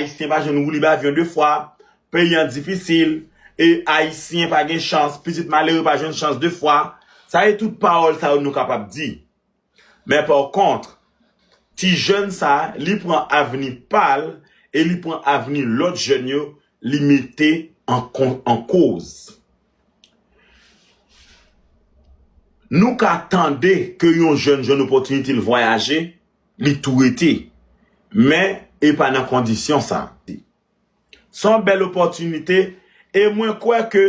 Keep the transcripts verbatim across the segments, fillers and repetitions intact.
Ayisyen pa jwenn woulib avyon de fwa, peyi an difisil, e Ayisyen pa gen chans, pitit malere pa jwenn chans de fwa. Sa e tout pawòl sa yo nou kapab di. Men pa kont, ti jèn sa, li pran avni pa l e li pran avni lòt jèn yo, li mete an, kon, an koz. Nou ka tande ke yon jèn jwenn opòtinite l vwayaje, li tou rete. Men, e pa nan kondisyon sa. Se yon bèl opòtinite, e mwen kwè ke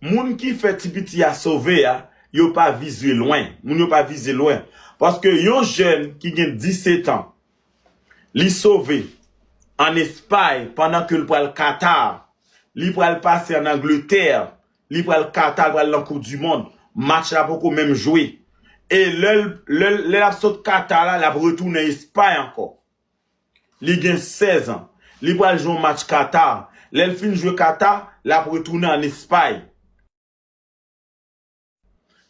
moun ki fè ti piti a sove a, yo pa vize lwen. Moun yo pa vize lwen. Paske yon jèn ki gen disèt an, li sove ann Espay pandan ke l pral Katar, li pral pase ann Angletè, li pral Katar, li pral nan Koup di Mond. Match la poko menm jwe. E lè l, lè l, lè l ap sot Katar la, l ap retounen Espay ankò. Li gen sèz an. Li pral jwe yon match Katar. Lè l fin jwe Katar, l ap retounen ann Espay.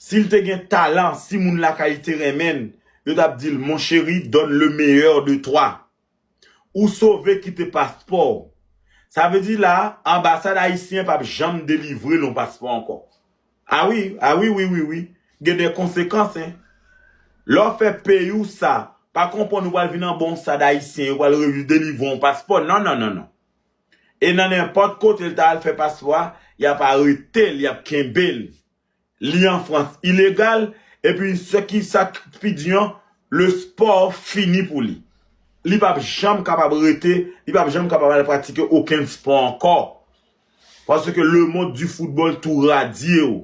Si l te gen talan, si moun lakay li te renmen l, yo t ap di l, mon chéri, donne le meilleur de toi. Ou sove kite paspò w. Sa vle di la, anbasad ayisyen p ap janm delivre l yon paspò ankò. A wi, a wi, wi, wi, wi. Gen de konsekans, en. Lè w fè peyi w sa, pa konprann ou pral vin anba yon sad ayisyen, yo pral re-, delivre yon paspò. Non, non, non, non. E nan nenpòt kote l ta al fè paspò a, y ap arete l, y ap kenbe l. Li an Frans ilegal, epi se ki sa k pi di an, le sport fini pou li. Li p ap janm kapab rete, li p ap janm kapab al pratike okenn spò ankò. Paske le monde du football tou radye w.